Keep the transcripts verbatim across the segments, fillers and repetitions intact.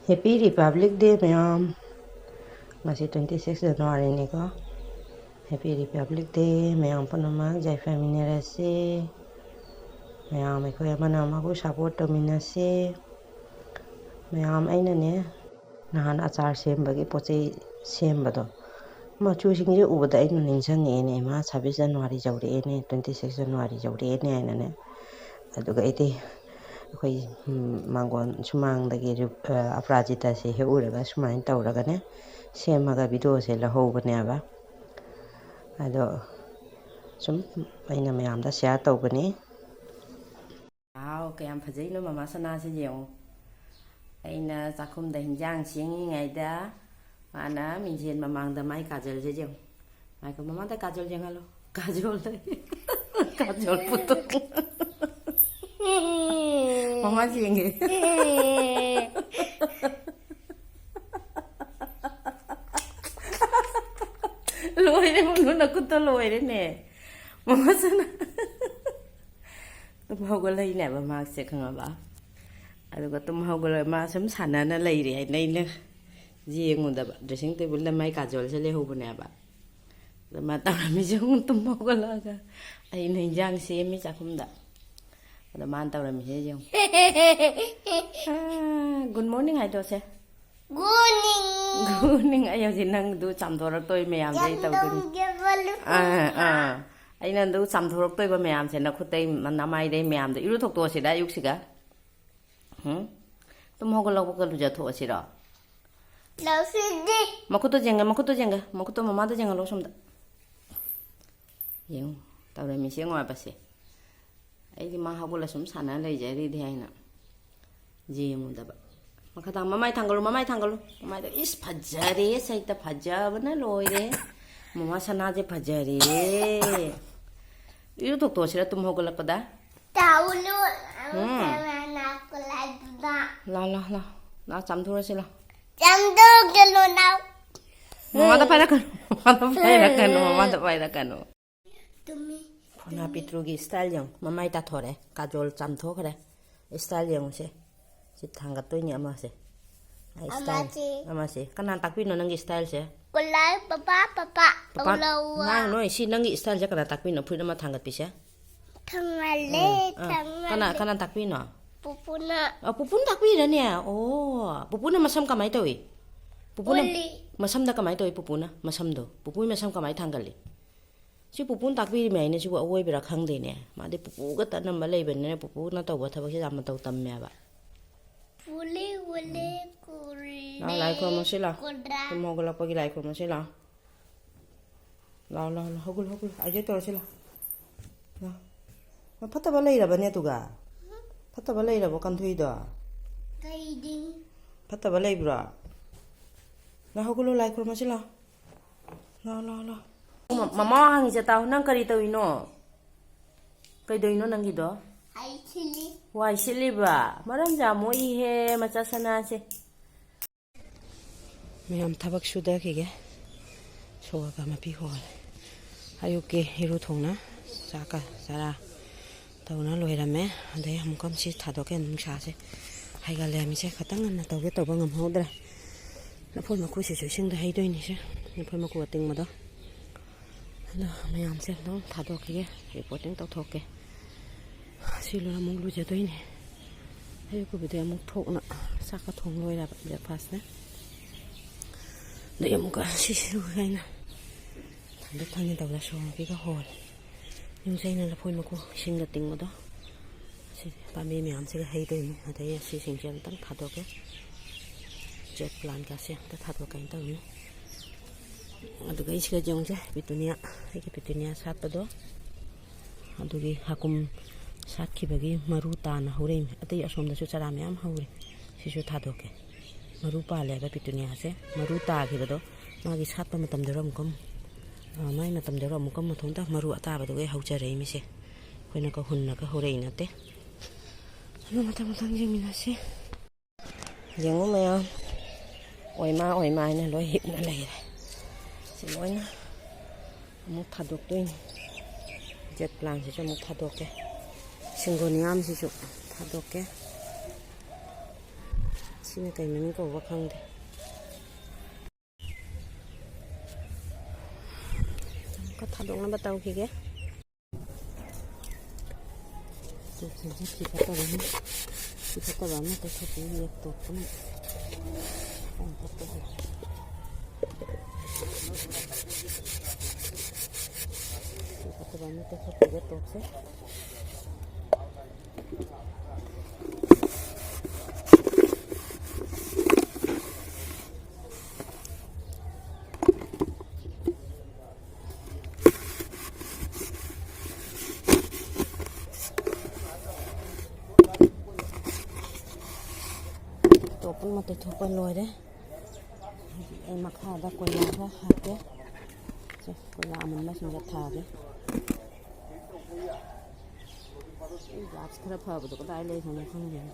Happy Republic Day, ꯃꯌꯥꯝ꯫ ꯉꯁꯤ twenty six January ꯅꯤꯀꯣ꯫ Happy Republic Day, ꯃꯌꯥꯝ ꯄꯨꯝꯅꯃꯛ ꯌꯥꯏꯐꯃꯤꯟꯅꯔꯁꯤ꯫ ꯃꯌꯥꯝ ꯑꯩꯈꯣꯏ ꯑꯃꯅ ꯑꯃꯕꯨ support ꯇꯧꯃꯤꯟꯅꯁꯤ꯫ ꯃꯌꯥꯝ, ꯑꯩꯅꯅꯦ, ꯅꯍꯥꯟ ꯑꯆꯥꯔ ꯁꯦꯝꯕꯒꯤ ꯄꯣꯠ ꯆꯩ ꯁꯦꯝꯕꯗꯣ, ꯃꯆꯨꯁꯤꯡꯁꯦ ꯎꯕꯗ ꯑꯩꯅ ꯅꯤꯡꯁꯤꯡꯉꯛꯑꯦꯅꯦ, "ꯏꯃꯥ, ꯁꯕꯤꯁ January ꯌꯧꯔꯛꯑꯦꯅꯦ, twenty six January ꯌꯧꯔꯛꯑꯦꯅꯦ" ꯍꯥꯏꯅꯅꯦ꯫ ꯑꯗꯨꯒ ꯑꯩꯗꯤ ꯑꯩꯈꯣꯏ, ꯎꯝ, ꯃꯥꯡꯒꯣꯟ ꯁꯨꯃꯥꯡꯗꯒꯤ ꯔꯤꯞ-, ꯑ, ꯑꯄꯔꯥꯖꯤꯇꯥꯁꯦ ꯍꯦꯛꯎꯔꯒ ꯁꯨꯃꯥꯏꯅ ꯇꯧꯔꯒꯅꯦ ꯁꯦꯝꯃꯒ videoꯁꯦ ꯂꯧꯍꯧꯕꯅꯦꯕ꯫ ꯑꯗꯣ ꯁꯨꯝ ꯑꯩꯅ ꯃꯌꯥꯝꯗ share ꯇꯧꯕꯅꯤ꯫ ꯋꯥꯎ, ꯀꯌꯥꯝ ꯐꯖꯩꯅꯣ ꯃꯃꯥ ꯁꯅꯥꯁꯦ ꯌꯦꯡꯉꯨ꯫ ꯑꯩꯅ ꯆꯥꯛꯈꯨꯝꯗ ꯍꯤꯟꯖꯥꯡ ꯁꯦꯝꯃꯤꯉꯩꯗ ꯃꯥꯅ ꯃꯤꯡꯁꯦꯟ ꯃꯃꯥꯡꯗ ꯃꯥꯏ ꯀꯥꯖꯜꯁꯦ ꯌꯦꯡꯉꯨ꯫ ꯉꯥꯏꯈꯣ, ꯃꯃꯥꯗ ꯀꯥꯖꯣꯜ ꯌꯦꯡꯍꯜꯂꯣ꯫ ꯀꯥꯖꯣꯜ꯫ ꯀꯥꯖꯣꯜ ꯄꯨꯊꯣꯛ꯫ ꯃꯃꯥ ꯌꯦꯡꯒꯦ꯫ ꯂꯣꯏꯔꯦ, ꯃꯨꯅꯨ ꯅꯈꯨꯠꯇꯣ ꯂꯣꯏꯔꯦꯅꯦ꯫ ꯃꯃꯥ ꯁꯅꯥ꯫ ꯇꯨꯝ ꯍꯧꯒꯠꯂꯛꯏꯅꯦꯕ ꯃꯥꯁꯦ, ꯈꯪꯉꯕ? ꯑꯗꯨꯒ ꯇꯨꯝ ꯍꯧꯒꯠꯂꯒ ꯃꯥ ꯁꯨꯝ ꯁꯥꯟꯅꯅ ꯂꯩꯔꯦ ꯍꯥꯏꯅ ꯑꯩꯅ ꯌꯦꯡꯉꯨꯗꯕ꯫ Dressing tableꯗ ꯃꯥꯏ ꯀꯥꯖꯣꯜꯁꯦ ꯂꯩꯍꯧꯕꯅꯦꯕ꯫ ꯑꯗ ꯃꯥ ꯇꯧꯔꯝꯃꯤꯁꯦ ꯌꯦꯡꯉꯨ, ꯇꯨꯝ ꯍꯧꯒꯠꯂꯛꯑꯒ ꯑꯩꯅ ꯏꯟꯖꯥꯡ ꯁꯦꯝꯃꯤ ꯆꯥꯛꯈꯨꯝꯗ꯫ ꯑꯗ ꯃꯥꯅ ꯇꯧꯔꯝꯃꯤꯁꯦ ꯌꯦꯡꯉꯨ꯫ ꯑꯥ, good morning ꯍꯥꯏꯗꯣꯁꯦ꯫ Good morning꯫ Good morning꯫ ꯑꯩ ꯍꯧꯖꯤꯛ ꯅꯪꯗꯨ ꯆꯥꯝꯊꯣꯔꯛꯇꯣꯏ ꯃꯌꯥꯝꯁꯦ ꯑꯩ ꯇꯧꯗꯣꯏꯅꯤ꯫ ꯆꯥꯝꯊꯣꯛꯀꯦ꯫ ꯑꯥ, ꯑꯥ꯫ ꯑꯩꯅ ꯅꯪꯗꯨ ꯆꯥꯝꯊꯣꯔꯛꯇꯣꯏꯕ ꯃꯌꯥꯝꯁꯦ ꯅꯈꯨꯠꯇꯩ, ꯅꯃꯥꯏꯗꯩ ꯃꯌꯥꯝꯗꯣ ꯏꯔꯨꯊꯣꯛꯇꯣꯛꯑꯁꯤꯗ ꯑꯌꯨꯛꯁꯤꯒ꯫ ꯍꯨꯝ? ꯇꯨꯝ ꯍꯧꯒꯠꯂꯛꯄꯒ ꯂꯨꯖꯊꯣꯛꯑꯁꯤꯔꯣ? ꯂꯧꯁꯤꯗꯤ꯫ ꯃꯈꯨꯠꯇꯣ ꯌꯦꯡꯒꯦ, ꯃꯈꯨꯠꯇꯣ ꯌꯦꯡꯒꯦ, ꯃꯈꯨꯠꯇꯣ ꯃꯃꯥꯗ ꯌꯦꯡꯍꯜꯂꯣ ꯁꯣꯝꯗ꯫ ꯌꯦꯡꯉꯨ, ꯇꯧꯔꯝꯃꯤꯁꯦ ꯌꯦꯡꯉꯨ ꯍꯥꯏꯕꯁꯦ꯫ ꯑꯩꯗꯤ ꯃꯥ ꯍꯧꯒꯠꯂ ꯁꯨꯝ ꯁꯥꯟꯅ ꯂꯩꯖꯔꯤꯗꯤ ꯍꯥꯏꯅ ꯌꯦꯡꯉꯨꯗꯕ꯫ ꯃꯈꯥ ꯇꯥ, ꯃꯃꯥꯏ ꯊꯥꯡꯒꯠꯂꯨ, ꯃꯃꯥꯏ ꯊꯥꯡꯒꯠꯂꯨ꯫ ꯃꯃꯥꯏꯗꯣ, ꯏꯁ, ꯐꯖꯔꯦ, ꯁꯩꯇ ꯐꯖꯕꯅ ꯂꯣꯏꯔꯦ꯫ ꯃꯃꯥ ꯁꯅꯥꯁꯦ ꯐꯖꯔꯦ꯫ ꯏꯔꯨꯊꯣꯛꯇꯣꯛꯑꯁꯤꯔ ꯇꯨꯝ ꯍꯧꯒꯠꯂꯛꯄꯗ? ꯇꯥꯎꯂꯨ꯫ ꯎꯝ꯫ ꯂꯥꯎ, ꯂꯥꯎ, ꯂꯥꯎ꯫ ꯂꯥꯎ, ꯆꯥꯝꯊꯣꯛꯑꯁꯤ ꯂꯥꯎ꯫ ꯆꯥꯝꯊꯣꯛꯀꯅꯨ, ꯂꯥꯎ꯫ ꯃꯃꯥꯗ ꯄꯥꯏꯔꯛꯀꯅꯨ, ꯃꯃꯥꯗ ꯄꯥꯏꯔꯛꯀꯅꯨ, ꯃꯃꯥꯗ ꯄꯥꯏꯔꯛꯀꯅꯨ꯫ ꯇꯨꯝꯃꯤ꯫ ꯐꯣꯅꯥ ꯄꯤꯇ꯭ꯔꯨꯒꯤ style ꯌꯦꯡꯉꯨ꯫ ꯃꯃꯥꯏ ꯇꯥꯊꯣꯔꯦ, ꯀꯥꯖꯣꯜ ꯆꯥꯝꯊꯣꯛꯈ꯭ꯔꯦ꯫ Style ꯌꯦꯡꯉꯨꯁꯦ꯫ ꯁꯤ ꯊꯥꯡꯒꯠꯇꯣꯏꯅꯤ ꯑꯃꯁꯦ꯫ ꯑꯃꯁꯤ꯫ ꯑꯃꯁꯤ꯫ ꯀꯅꯥ ꯇꯥꯛꯄꯤꯅꯣ ꯅꯪꯒꯤ ꯏꯁꯇꯥꯏꯜꯁꯦ? ꯀꯨꯂꯥꯏ ꯄꯄꯥ ꯄꯄꯥ ꯄꯄꯥ, ꯇꯧꯔꯛꯑꯣ꯫ ꯉꯥꯡꯅꯣꯏ, ꯁꯤ ꯅꯪꯒꯤ ꯏꯁꯇꯥꯏꯜꯁꯦ ꯀꯅꯥ ꯇꯥꯛꯄꯤꯅꯣ? ꯐꯨꯔꯤꯠ ꯑꯃ ꯊꯥꯡꯒꯠꯄꯤꯁꯦ? ꯊꯥꯡꯒꯠꯂꯦ, ꯑꯥ, ꯑꯥ꯫ ꯊꯥꯡꯒꯠꯂꯦ꯫ ꯀꯅꯥ, ꯀꯅꯥ ꯇꯥꯛꯄꯤꯅꯣ? ꯄꯨꯄꯨꯅ꯫ ꯑ, ꯄꯨꯄꯨꯅ ꯇꯥꯛꯄꯤꯔꯅꯦ? ꯑꯣ, ꯄꯨꯄꯨꯅ ꯃꯁꯝ ꯀꯃꯥꯏ ꯇꯧꯏ? ꯄꯨꯄꯨꯅ ꯎꯜꯂꯤ꯫ ꯃꯁꯝꯗ ꯀꯃꯥꯏ ꯇꯧꯏ ꯄꯨꯄꯨꯅ? ꯃꯁꯝꯗꯣ꯫ ꯄꯨꯄꯨꯒꯤ ꯃꯁꯝ ꯀꯃꯥꯏ ꯊꯥꯡꯒꯠꯂꯤ? ꯁꯤ ꯄꯨꯄꯨꯅ ꯇꯥꯛꯄꯤꯔꯤꯃꯦ ꯍꯥꯏꯅꯦ, ꯁꯤꯕꯨ ꯑꯋꯣꯏꯕꯩꯔꯥ ꯈꯪꯗꯦꯅꯦ꯫ ꯃꯥꯗꯤ ꯄꯨꯄꯨꯒ ꯇꯠꯅꯝꯕ ꯂꯩꯕꯅꯤꯅ ꯄꯨꯄꯨꯅ ꯇꯧꯕ ꯊꯕꯛꯁꯦ ꯌꯥꯝ ꯃꯇꯧ ꯇꯝꯃꯦꯕ꯫ ꯄꯨꯂꯤ ꯎꯂꯤ ꯀꯨꯔꯤ ꯂꯥꯛꯑꯣ, ꯂꯥꯏ ꯈꯨꯔꯨꯝꯃꯁꯤ ꯂꯥꯛꯑꯣ꯫ ꯀꯨꯗ꯭ꯔꯥ꯫ ꯇꯨꯝ ꯍꯧꯒꯠꯂꯛꯄꯒꯤ ꯂꯥꯏ ꯈꯨꯔꯨꯝꯃꯁꯤ ꯂꯥꯛꯑꯣ꯫ ꯂꯥꯛꯑꯣ, ꯂꯥꯛꯑꯣ, ꯂꯥꯛꯑꯣ, ꯍꯧꯒꯠꯂꯣ, ꯍꯧꯒꯠꯂꯣ, ꯑꯥꯏꯖꯦ ꯇꯧꯔꯁꯤ ꯂꯥꯛꯑꯣ꯫ ꯂꯥꯛꯑꯣ꯫ ꯐꯠꯇꯕ ꯂꯩꯔꯕꯅꯦ ꯑꯗꯨꯒ? ꯐꯠꯇꯕ ꯂꯩꯔꯕꯣ ꯀꯟꯊꯣꯛꯏꯗꯣ? ꯀꯩꯗꯤ? ꯐꯠꯇꯕ ꯂꯩꯕ꯭ꯔꯣ? ꯂꯥꯛꯑꯣ, ꯍꯧꯒꯠꯂꯣ, ꯂꯥꯏ ꯈꯨꯔꯨꯝꯃꯁꯤ ꯂꯥꯛꯑꯣ꯫ ꯂꯥꯛꯑꯣ, ꯂꯥꯛꯑꯣ, ꯂꯥꯛꯑꯣ꯫ ꯃ-, ꯃꯃꯥ ꯍꯪꯉꯤꯁꯦ ꯇꯥꯎ, ꯅꯪ ꯀꯔꯤ ꯇꯧꯔꯤꯅꯣ? ꯀꯩꯗꯧꯔꯤꯅꯣ ꯅꯪꯒꯤꯗꯣ? ꯑꯩ ꯁꯤꯜꯂꯤ꯫ ꯋꯥꯏ ꯁꯤꯠꯂꯤꯕ? ꯃꯔꯝ ꯌꯥꯝ ꯃꯣꯛꯏꯍꯦ, ꯃꯆꯥ ꯁꯅꯥꯁꯦ꯫ ꯃꯌꯥꯝ ꯊꯕꯛ ꯁꯨꯊꯈꯤꯒꯦ꯫ ꯁꯣꯔꯒ ꯃꯄꯤ ꯍꯣꯜꯂꯦ꯫ ꯑꯌꯨꯛꯀꯤ ꯏꯔꯨ ꯊꯣꯡꯅ ꯆꯥꯛꯀ ꯆꯔꯥ ꯇꯧꯅ ꯂꯣꯏꯔꯝꯃꯦ꯫ ꯑꯗꯩ ꯑꯃꯨꯛꯀ ꯁꯤ ꯊꯥꯗꯣꯛꯀꯦ꯫ ꯅꯨꯡꯁꯥꯁꯦ ꯍꯥꯏꯒꯠꯂꯦ꯫ ꯃꯤꯁꯦ ꯈꯇꯪ ꯉꯟꯅ ꯇꯧꯒꯦ ꯇꯧꯕ ꯉꯝꯍꯧꯗ꯭ꯔꯦ꯫ ꯂꯐꯣꯏ ꯃꯀꯨꯁꯤꯁꯨ ꯏꯁꯤꯡꯗ ꯍꯩꯗꯣꯏꯅꯤꯁꯦ꯫ ꯂꯐꯣꯏ ꯃꯀꯨ ꯑꯇꯤꯡꯕꯗꯣ꯫ ꯑꯗꯣ ꯃꯌꯥꯝꯁꯦ ꯑꯗꯨꯝ ꯊꯥꯗꯣꯛꯈꯤꯒꯦ꯫ ꯔꯤꯄꯣꯔꯇꯤꯡ ꯇꯧꯊꯣꯛꯀꯦ꯫ ꯁꯤ ꯂꯣꯏꯔ ꯑꯃꯨꯛ ꯂꯨꯖꯗꯣꯏꯅꯦ꯫ ꯑꯌꯨꯛꯀꯤꯕꯨꯗꯤ ꯑꯃꯨꯛ ꯊꯣꯛꯅ ꯆꯥꯛꯀ ꯊꯣꯡ ꯂꯣꯏꯔꯕ, ꯕ꯭ꯔꯦꯛꯐꯥꯁꯅꯦ꯫ ꯑꯗꯩ ꯑꯃꯨꯛꯀ ꯁꯤꯁꯨ ꯑꯩꯅ ꯊꯥꯡꯗꯣꯛ ꯊꯥꯡꯖꯤꯟ ꯇꯧꯕꯗ ꯁꯣꯔ ꯃꯄꯤꯒ ꯍꯣꯜꯂꯦ꯫ ꯌꯨꯝꯁꯦ ꯑꯩꯅ ꯂꯐꯣꯏ ꯃꯀꯨ ꯏꯁꯤꯡꯗ ꯇꯤꯡꯕꯗꯣ꯫ ꯁꯤ ꯄꯥꯝꯕꯤ ꯃꯌꯥꯝꯁꯤꯒ ꯍꯩꯗꯣꯏꯅꯤ꯫ ꯑꯗꯩ ꯁꯤꯁꯤꯡꯁꯦ ꯑꯝꯇꯪ ꯊꯥꯗꯣꯛꯀꯦ꯫ ꯖꯦꯠ ꯄ꯭ꯂꯥꯟꯒꯁꯦ ꯑꯝꯇ ꯊꯥꯗꯣꯛꯀꯦꯅ ꯇꯧꯅꯤ꯫ ꯑꯗꯨꯒ ꯑꯩ ꯁꯤꯒ ꯌꯦꯡꯉꯨꯁꯦ, ꯄꯤꯇꯨꯅꯤꯌꯥ, ꯑꯩꯒꯤ ꯄꯤꯇꯨꯅꯤꯌꯥ ꯁꯥꯠꯄꯗꯣ꯫ ꯑꯗꯨꯒꯤ ꯍꯥꯀꯨꯝ ꯁꯥꯠꯈꯤꯕꯒꯤ ꯃꯔꯨ ꯇꯥꯅ ꯍꯧꯔꯛꯏꯅꯤ꯫ ꯑꯇꯩ ꯑꯁꯣꯝꯗꯁꯨ ꯆꯔꯥ ꯃꯌꯥꯝ ꯍꯧꯔꯤ꯫ ꯁꯤꯁꯨ ꯊꯥꯗꯣꯛꯀꯦ꯫ ꯃꯔꯨ ꯄꯥꯜꯂꯦꯕ ꯄꯤꯇꯨꯅꯤꯌꯥꯁꯦ꯫ ꯃꯔꯨ ꯇꯥꯈꯤꯕꯗꯣ ꯃꯥꯒꯤ ꯁꯥꯠꯄ ꯃꯇꯝꯗꯨꯗ ꯑꯃꯨꯛꯀ, ꯑ, ꯃꯥꯏ ꯃꯇꯝꯗꯨꯗ ꯑꯃꯨꯛꯀ ꯃꯊꯟꯇ ꯃꯔꯨ ꯑꯇꯥꯕꯗꯨꯒ ꯍꯧꯖꯔꯛꯏ ꯃꯤꯁꯦ꯫ ꯑꯩꯈꯣꯏꯅꯒ ꯍꯨꯟꯅꯒ ꯍꯧꯔꯛꯏ ꯅꯠꯇꯦ꯫ ꯑꯗꯨ ꯃꯊꯪ ꯃꯊꯪ ꯌꯦꯡꯃꯤꯟꯅꯁꯤ꯫ ꯌꯦꯡꯉꯨ ꯃꯌꯥꯝ, ꯑꯣꯏꯃꯥ ꯑꯣꯏꯃꯥ ꯍꯥꯏꯅ ꯂꯣꯏ ꯍꯤꯞꯅ ꯂꯩꯔꯦ꯫ ꯁꯤ ꯂꯣꯏꯅ ꯑꯃꯨꯛ ꯊꯥꯗꯣꯛꯇꯣꯏꯅꯤ꯫ ꯖꯦꯠ ꯄ꯭ꯂꯥꯟꯁꯤꯁꯨ ꯑꯃꯨꯛ ꯊꯥꯗꯣꯛꯀꯦ꯫ ꯁꯤꯡꯒꯣꯅꯤꯌꯥꯝꯁꯤꯁꯨ ꯊꯥꯗꯣꯛꯀꯦ꯫ ꯁꯤꯅ ꯀꯩ ꯃꯃꯤꯡ ꯀꯧꯕ ꯈꯪꯗꯦ꯫ ꯑꯃꯨꯛꯀ ꯊꯥꯗꯣꯛꯅꯕ ꯇꯧꯈꯤꯒꯦ꯫ ꯇꯣꯞꯁꯤꯡꯁꯦ ꯐꯤ ꯐꯠꯇꯕ ꯑꯃ, ꯐꯤ ꯐꯠꯇꯕ ꯑꯃ ꯇꯩꯊꯣꯛꯄꯤꯌꯨ, ꯂꯦꯞꯇꯣꯞꯇꯨꯅ꯫ ꯐꯤ ꯐꯠꯇꯕ ꯑꯃ ꯇꯩꯊꯣꯛꯄꯤꯒꯦ ꯇꯣꯞꯁꯦ꯫ ꯇꯣꯞ ꯄꯨꯝꯅꯃꯛ ꯇꯩꯊꯣꯛꯄ ꯂꯣꯏꯔꯦ꯫ ꯍꯧꯖꯤꯛ ꯑꯩ ꯃꯈꯥꯗ ꯀꯣꯏꯂꯥ ꯈꯔ ꯍꯥꯞꯀꯦ꯫ ꯁꯦ, ꯀꯣꯏꯂꯥ ꯑꯃꯟꯕꯁꯤꯡꯁꯦ ꯊꯥꯒꯦ꯫ ꯑꯩ ꯒ꯭ꯂꯥꯁ ꯈꯔ ꯐꯕꯗꯣ ꯀꯗꯥꯏ ꯂꯩꯈ꯭ꯔꯕꯅꯣ ꯈꯪꯗꯦꯅꯦ꯫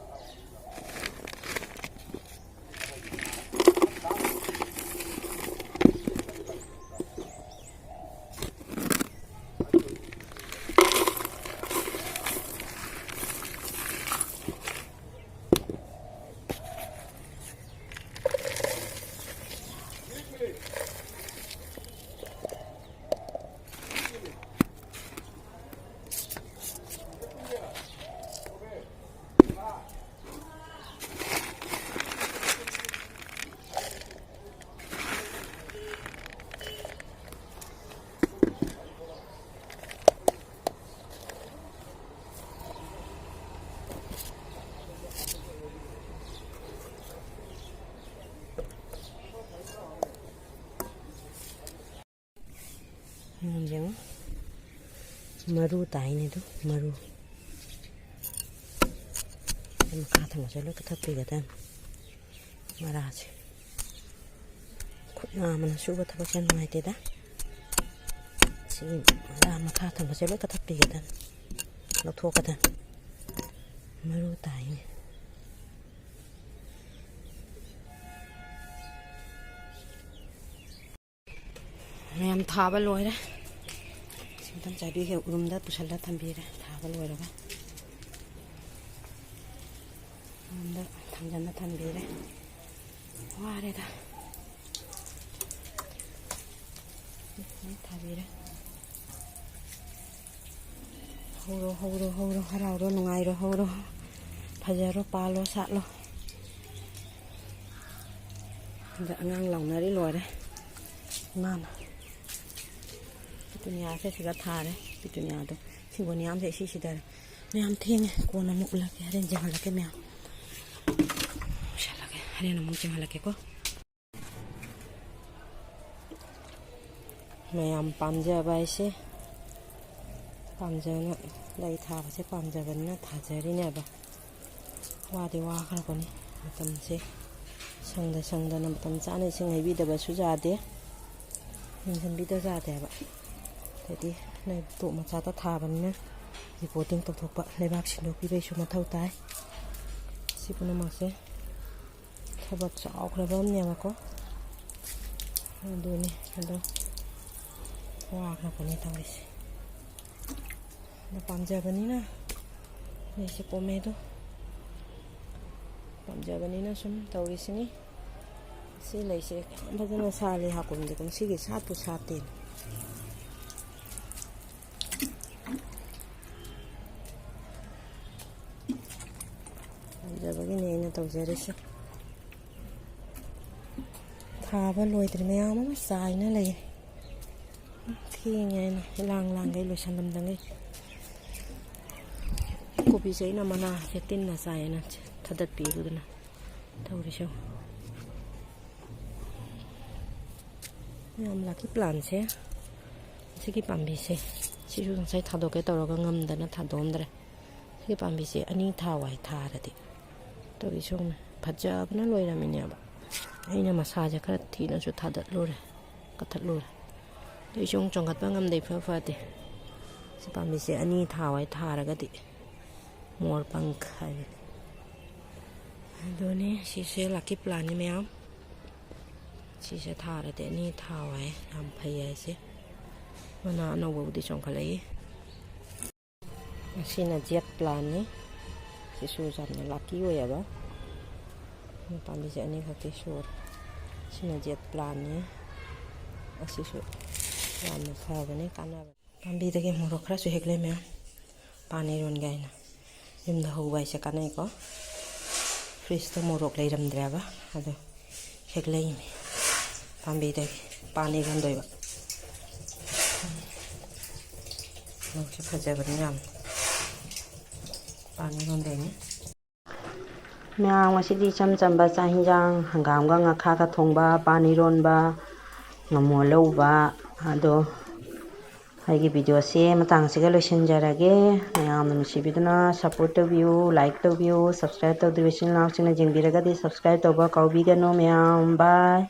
ꯎꯝ, ꯌꯦꯡꯉꯣ꯫ ꯃꯔꯨ ꯇꯥꯏꯅꯦ ꯑꯗꯨ, ꯃꯔꯨ꯫ ꯑꯗꯨ ꯃꯈꯥ ꯊꯪꯕꯁꯦ ꯂꯣꯏ ꯀꯛꯊꯠꯄꯤꯒꯗꯕꯅꯤ꯫ ꯃꯔꯥꯁꯦ꯫ ꯈꯨꯠ ꯅꯥꯝꯃꯅ ꯁꯨꯕ ꯊꯕꯛꯁꯦ ꯌꯥꯝ ꯅꯨꯡꯉꯥꯏꯇꯦꯗ꯫ ꯁꯤꯒꯤ ꯃꯔꯥ ꯃꯈꯥ ꯊꯪꯕꯁꯦ ꯂꯣꯏ ꯀꯛꯊꯠꯄꯤꯒꯗꯕꯅꯤ꯫ ꯂꯧꯊꯣꯛꯀꯗꯕꯅꯤ꯫ ꯃꯔꯨ ꯇꯥꯏꯅꯦ꯫ ꯃꯌꯥꯝ ꯊꯥꯕ ꯂꯣꯏꯔꯦ꯫ ꯁꯤ ꯑꯝꯇꯪ ꯆꯥꯏꯕꯤꯒꯦ꯫ ꯎꯔꯨꯝꯗ ꯄꯨꯁꯜꯂ ꯊꯝꯕꯤꯔꯦ, ꯊꯥꯕ ꯂꯣꯏꯔꯒ꯫ ꯎꯔꯨꯝꯗ ꯐꯖꯅ ꯊꯝꯕꯤꯔꯦ꯫ ꯋꯥꯔꯦꯗ꯫ ꯊꯥꯕꯤꯔꯦ꯫ ꯍꯧꯔꯣ, ꯍꯧꯔꯣ, ꯍꯧꯔꯣ, ꯍꯔꯥꯎꯔꯣ, ꯅꯨꯡꯉꯥꯏꯔꯣ, ꯍꯧꯔꯣ꯫ ꯐꯖꯔꯣ, ꯄꯥꯜꯂꯣ, ꯁꯥꯠꯂꯣ꯫ ꯑꯗ ꯑꯉꯥꯡ ꯂꯥꯎꯅꯔꯤ ꯂꯣꯏꯔꯦ꯫ ꯏꯃꯥꯅ ꯄꯤꯇꯨꯅꯤꯌꯥꯁꯦ ꯁꯤꯒ ꯊꯥꯔꯦ꯫ ꯄꯤꯇꯨꯅꯤꯌꯥꯗꯣ ꯁꯤꯒꯣꯅꯤꯌꯥꯝꯁꯦ ꯁꯤ ꯁꯤꯗꯔꯦ꯫ ꯃꯌꯥꯝ ꯊꯦꯡꯉꯦ꯫ ꯀꯣꯟꯅ ꯑꯃꯨꯛ ꯎꯠꯂꯛꯀꯦ꯫ ꯍꯣꯔꯦꯟ ꯌꯦꯡꯍꯜꯂꯛꯀꯦ ꯃꯌꯥꯝ꯫ ꯎꯁꯜꯂꯛꯀꯦ꯫ ꯍꯣꯔꯦꯟ ꯑꯃꯨꯛ ꯌꯦꯡꯍꯜꯂꯛꯀꯦꯀꯣ꯫ ꯃꯌꯥꯝ ꯄꯥꯝꯖꯕ ꯍꯥꯏꯁꯦ, ꯄꯥꯝꯖꯅ ꯂꯩ ꯊꯥꯕꯁꯦ ꯄꯥꯝꯖꯕꯅꯤꯅ ꯊꯥꯖꯔꯤꯅꯦꯕ꯫ ꯋꯥꯗꯤ ꯋꯥꯈ꯭ꯔꯕꯅꯤ꯫ ꯃꯇꯝꯁꯦ ꯁꯪꯗ ꯁꯪꯗꯅ ꯃꯇꯝ ꯆꯥꯅ ꯏꯁꯤꯡ ꯍꯩꯕꯤꯗꯕꯁꯨ ꯌꯥꯗꯦ, ꯌꯦꯡꯁꯤꯟꯕꯤꯗ ꯌꯥꯗꯦꯕ꯫ ꯑꯗꯩꯗꯤ ꯂꯩ ꯇꯣꯞ ꯃꯆꯥꯗ ꯊꯥꯕꯅꯤꯅ ꯔꯤꯄꯣꯔꯇꯤꯡ ꯇꯧꯊꯣꯛꯄ, ꯂꯩꯕꯥꯛ ꯁꯤꯟꯗꯣꯛꯄꯤꯕꯩꯁꯨ ꯃꯊꯧ ꯇꯥꯏ꯫ ꯁꯤ ꯄꯨꯝꯅꯃꯛꯁꯦ ꯊꯕꯛ ꯆꯥꯎꯈ꯭ꯔꯕ ꯑꯃꯅꯦꯕꯀꯣ꯫ ꯑꯗꯨꯅꯤ ꯑꯗꯣ ꯋꯥꯈ꯭ꯔꯕꯅꯦ ꯇꯧꯔꯤꯁꯦ꯫ ꯑꯗꯣ ꯄꯥꯝꯖꯕꯅꯤꯅ ꯂꯩꯁꯦ ꯄꯣꯝꯃꯦ ꯑꯗꯣ꯫ ꯄꯥꯝꯖꯕꯅꯤꯅ ꯁꯨꯝ ꯇꯧꯔꯤꯁꯤꯅꯤ꯫ ꯁꯤ ꯂꯩꯁꯦ ꯌꯥꯝ ꯐꯖꯅ ꯁꯥꯠꯂꯤ ꯍꯥꯀꯨꯝꯗꯤ꯫ ꯀꯨꯝꯁꯤꯒꯤ ꯁꯥꯠꯄꯨ ꯁꯥꯠꯇꯦꯅꯦ꯫ ꯄꯥꯝꯖꯕꯒꯤꯅꯦ ꯑꯩꯅ ꯇꯧꯖꯔꯤꯁꯦ꯫ ꯊꯥꯕ ꯂꯣꯏꯗ꯭ꯔꯤ ꯃꯌꯥꯝ ꯑꯃ ꯆꯥꯏꯅ ꯂꯩꯔꯦ꯫ ꯊꯦꯡꯉꯦ ꯍꯥꯏꯅ ꯏꯂꯥꯡ ꯂꯥꯡꯈꯩ ꯂꯣꯏꯁꯜꯂꯝꯗꯉꯩ꯫ ꯀꯣꯕꯤꯁꯦ ꯑꯩꯅ ꯃꯅꯥꯁꯦ ꯇꯤꯟꯅ ꯆꯥꯏꯌꯦꯅ ꯊꯥꯗꯠꯄꯤꯔꯨꯗꯅ ꯇꯧꯔꯤꯁꯦ꯫ ꯌꯥꯝ ꯂꯥꯛꯀꯤ ꯄ꯭ꯂꯥꯟꯁꯦ꯫ ꯁꯤꯒꯤ ꯄꯥꯝꯕꯤꯁꯦ ꯁꯤꯁꯨ ꯉꯁꯥꯏ ꯊꯥꯗꯣꯛꯀꯦ ꯇꯧꯔꯒ ꯉꯝꯗꯅ ꯊꯥꯗꯣꯛꯑꯝꯗ꯭ꯔꯦ꯫ ꯁꯤꯒꯤ ꯄꯥꯝꯕꯤꯁꯦ ꯑꯅꯤ ꯊꯥꯎ ꯍꯥꯏ ꯊꯥꯔꯗꯤ꯫ ꯇꯧꯔꯤꯁꯦ ꯌꯦꯡꯉꯨꯅꯦ, ꯐꯖꯕꯅ ꯂꯣꯏꯔꯝꯃꯤꯅꯦꯕ꯫ ꯑꯩꯅ ꯃꯁꯥꯁꯦ ꯈꯔ ꯊꯤꯅꯁꯨ ꯊꯥꯗꯠꯂꯨꯔꯦ, ꯀꯛꯊꯠꯂꯨꯔꯦ꯫ ꯑꯗꯨ ꯏꯁꯣꯡ ꯆꯣꯡꯈꯠꯄ ꯉꯝꯗꯦ, ꯏꯐ ꯐꯗꯦ꯫ ꯁꯤ ꯄꯥꯝꯕꯤꯁꯦ ꯑꯅꯤ ꯊꯥꯎ ꯍꯥꯏ ꯊꯥꯔꯒꯗꯤ ꯃꯣꯔ ꯄꯪꯈ ꯍꯥꯏꯕꯅꯤ꯫ ꯑꯗꯨꯅꯤ ꯁꯤꯁꯦ ꯂꯥꯛꯀꯤ ꯄ꯭ꯂꯥꯟꯅꯤ ꯃꯌꯥꯝ꯫ ꯁꯤꯁꯦ ꯊꯥꯔꯗꯤ ꯑꯅꯤ ꯊꯥꯎ ꯍꯥꯏ, ꯌꯥꯝ ꯐꯩ ꯍꯥꯏꯁꯦ꯫ ꯃꯅꯥ ꯑꯅꯧꯕꯕꯨꯗꯤ ꯆꯣꯡꯈꯠꯂꯛꯏ꯫ ꯑꯁꯤꯅ ꯖꯦꯠ ꯄ꯭ꯂꯥꯟꯅꯤ꯫ ꯁꯤꯁꯨ ꯌꯥꯝꯅ ꯂꯥꯛꯀꯤ ꯑꯣꯏꯌꯦꯕ꯫ ꯄꯥꯝꯕꯤꯁꯦ ꯑꯅꯤꯈꯛꯇꯤ ꯁꯨꯔꯦ꯫ ꯁꯤꯅ ꯖꯦꯠ ꯄ꯭ꯂꯥꯟꯅꯤ꯫ ꯑꯁꯤꯁꯨ ꯌꯥꯝꯅ ꯐꯕꯅꯤ, ꯀꯥꯟꯅꯕ꯫ ꯄꯥꯝꯕꯤꯗꯒꯤ ꯃꯣꯔꯣꯛ ꯈꯔꯁꯨ ꯍꯦꯛꯂꯦ ꯃꯌꯥꯝ꯫ ꯄꯥꯟ ꯏꯔꯣꯟꯒꯦ ꯍꯥꯏꯅ꯫ ꯌꯨꯝꯗ ꯍꯧꯕ ꯍꯥꯏꯁꯦ ꯀꯥꯟꯅꯩꯀꯣ꯫ ꯐ꯭ꯔꯤꯖꯇ ꯃꯣꯔꯣꯛ ꯂꯩꯔꯝꯗ꯭ꯔꯦꯕ, ꯑꯗꯣ ꯍꯦꯛꯂꯛꯏꯅꯦ ꯄꯥꯝꯕꯤꯗꯒꯤ꯫ ꯄꯥꯟ ꯏꯔꯣꯟꯗꯣꯏꯕ꯫ ꯃꯣꯔꯣꯛꯁꯦ ꯐꯖꯕꯅꯤ ꯌꯥꯝꯅ꯫ ꯄꯥꯟ ꯏꯔꯣꯟꯗꯣꯏꯅꯤ꯫ ꯃꯌꯥꯝ, ꯉꯁꯤꯗꯤ ꯏꯆꯝ ꯆꯝꯕ ꯆꯥꯛ ꯍꯤꯟꯖꯥꯡ, ꯍꯪꯒꯥꯝꯒ ꯉꯥꯈꯥꯒ ꯊꯣꯡꯕ, ꯄꯥꯟ ꯏꯔꯣꯟꯕ, ꯉꯥꯃꯨ ꯑꯂꯧꯕ꯫ ꯑꯗꯣ ꯑꯩꯒꯤ ꯚꯤꯗꯤꯑꯣꯁꯦ ꯃꯇꯥꯡꯁꯤꯒ ꯂꯣꯏꯁꯤꯟꯖꯔꯒꯦ꯫ ꯃꯌꯥꯝꯅ ꯅꯨꯡꯁꯤꯕꯤꯗꯨꯅ ꯁꯞꯄꯣꯔꯠ ꯇꯧꯕꯤꯌꯨ, ꯂꯥꯏꯛ ꯇꯧꯕꯤꯌꯨ, ꯁꯕꯁꯀ꯭ꯔꯥꯏꯕ ꯇꯧꯗ꯭ꯔꯤꯕ ꯏꯆꯤꯜ ꯏꯅꯥꯎꯁꯤꯡꯅ ꯌꯦꯡꯕꯤꯔꯒꯗꯤ ꯁꯕꯁꯀ꯭ꯔꯥꯏꯕ ꯇꯧꯕ ꯀꯥꯎꯕꯤꯒꯅꯨ ꯃꯌꯥꯝ꯫ ꯕꯥꯏ꯫